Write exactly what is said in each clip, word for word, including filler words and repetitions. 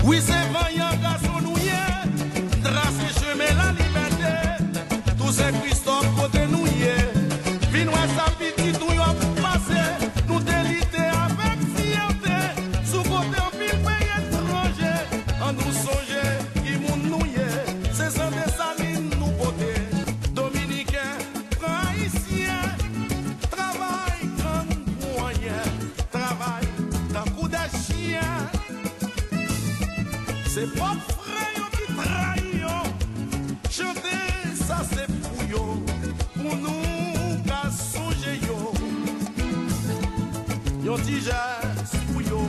Wi, se vanyan gason nou ye, trase chemen lalibète. Tousen Kristòf, kote nou ye, vin wè sa pitit ou yo ap pase. Nou te lite avèk fyète sou kote anpil peyi etranje. An nou sonje ki moun nou ye, se san Desalin nou pote. Dominiken, pran Ayisyen, travay, grann pou anyen, travay tankou de chyen. Se pòp frè yo ki trayi yo. Chante sa se pou yo, pou nou ka sonje yo. Yon ti jès pou yo,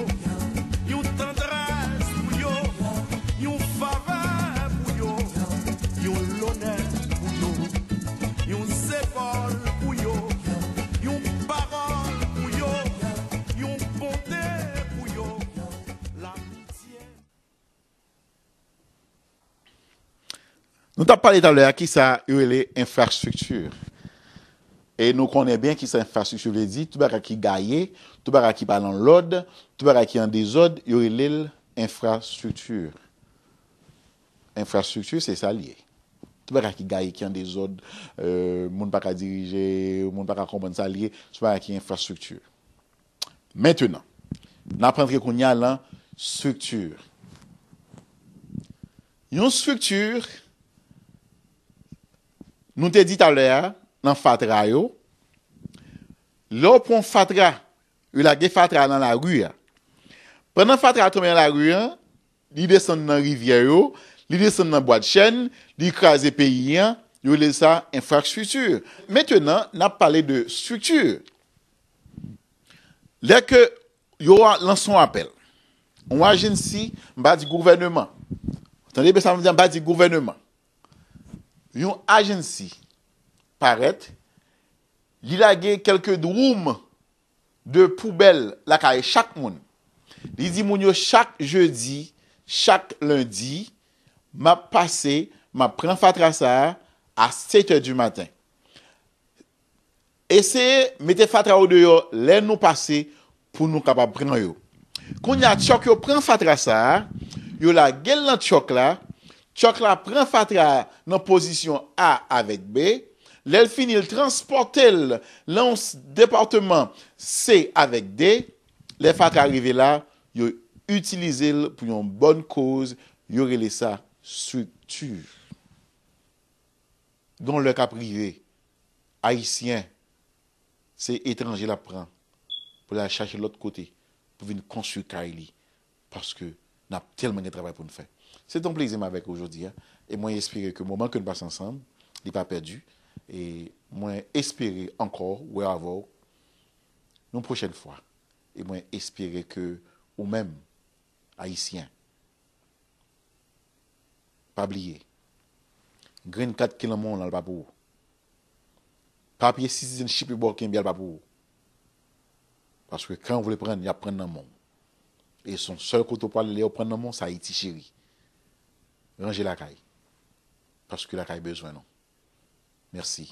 yon tandrès pou yo, yon favè pou yo, yon lonè pou yo, yon zepòl pou yo, yon pawòl pou yo, yon bonte pou yo. Lamitye. Nou t ap pale talè a kisa yo rele enfrastrikti. E nou konnen byen kisa enfrastrikti vle di, tout bagay ki gaye, tout bagay ki pa nan lòd, tout bagay ki an dezòd, yo rele l enfrastrikti. Enfrastrikti, se sa l ye. Tout bagay ki gaye, ki an dezòd, euh, moun pa ka dirije, moun pa ka konprann sa l ye, se bagay ki enfrastrikti. Mentenan, n ap antre kounye a lan estrikti. Yon estrikti, nou te di talè a, nan fatra yo, lè w pran fatra, yo lage fatra nan lari a. Pandan fatra a tonbe nan lari a, li desann nan rivyè yo, li desann nan bwa d chèn, li kraze peyi a, yo rele sa enfrastrikti. Mentenan, n ap pale de estrikti. Lè ke yo a lanse yon apèl, yon ajansi, m pa di gouvèneman. Tande byen sa m di, m pa di gouvèneman. Yon ajansi parèt, li lage kèlke dwoum de poubèl lakay chak moun. Li di moun yo chak jedi, chak lendi, m ap pase, m ap pran fatra sa a a sèt è di maten. Eseye mete fatra yo deyò lè nou pase pou nou kapab pran yo. Kounye a, tchòk yo pran fatra sa a, yo lage l nan tchòk la, tchòk la pran fatra a nan pozisyon A avèk B, lè l fini, l transpòte l nan yon s-, depatman C avèk D, lè fatra rive la, yo itilize l pou yon bòn koz, yo rele sa estrikti. Gon lè k ap rive, Ayisyen, se etranje l ap pran pou l al chache lòt kote pou vin konstwi kay li, paske n ap tèlman gen travay pou n fè. Se te yon plezi m avèk ou jodi a, e mwen espere ke moman ke n pase ansanm, li pa pèdi, e mwen espere ankò wè avè w yon pwochèn fwa, e mwen espere ke ou menm, Ayisyen, pa bliye, green card ki nan men w lan, l pa pou ou. Papye citizenship yo ba w kenbe a, l pa pou ou. Paske kan yo vle pran l, y ap pran l nan men w. E se yon sèl kote w pral lè yo pran l nan men w, se Ayiti cheri. Ranje lakay. Paske lakay bezwen nou. Mèsi.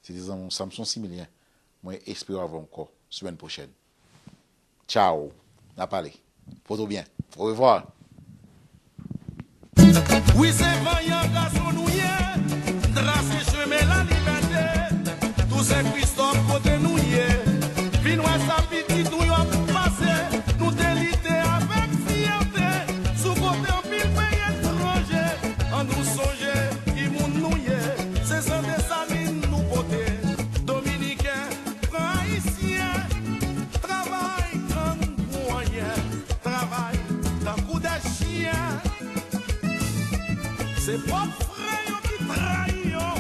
Se te zanmi w Samson Similyen. Mwen espere w avè w ankò semèn pwochèn. Tchao. N a pale. Poze w byen. Orevwa. Wi, se vanyan gason nou ye. Trase chemen lalibète. Tousen Kristòf, kote nou ye. Vin wè sa pitit ou yo ap pase. Nou te lite avèk fyète sou kote anpil peyi etranje. An nou sonje ki moun nou ye. Se san Desalin nou pote. Dominiken, pran Ayisyen. Travay, grann pou anyen. Travay tankou de chyen. Se pòp frè yo ki trayi yo.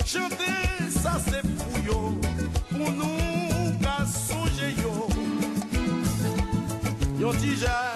Chante sa se pou yo, pou nou ka sonje yo. Yon ti jès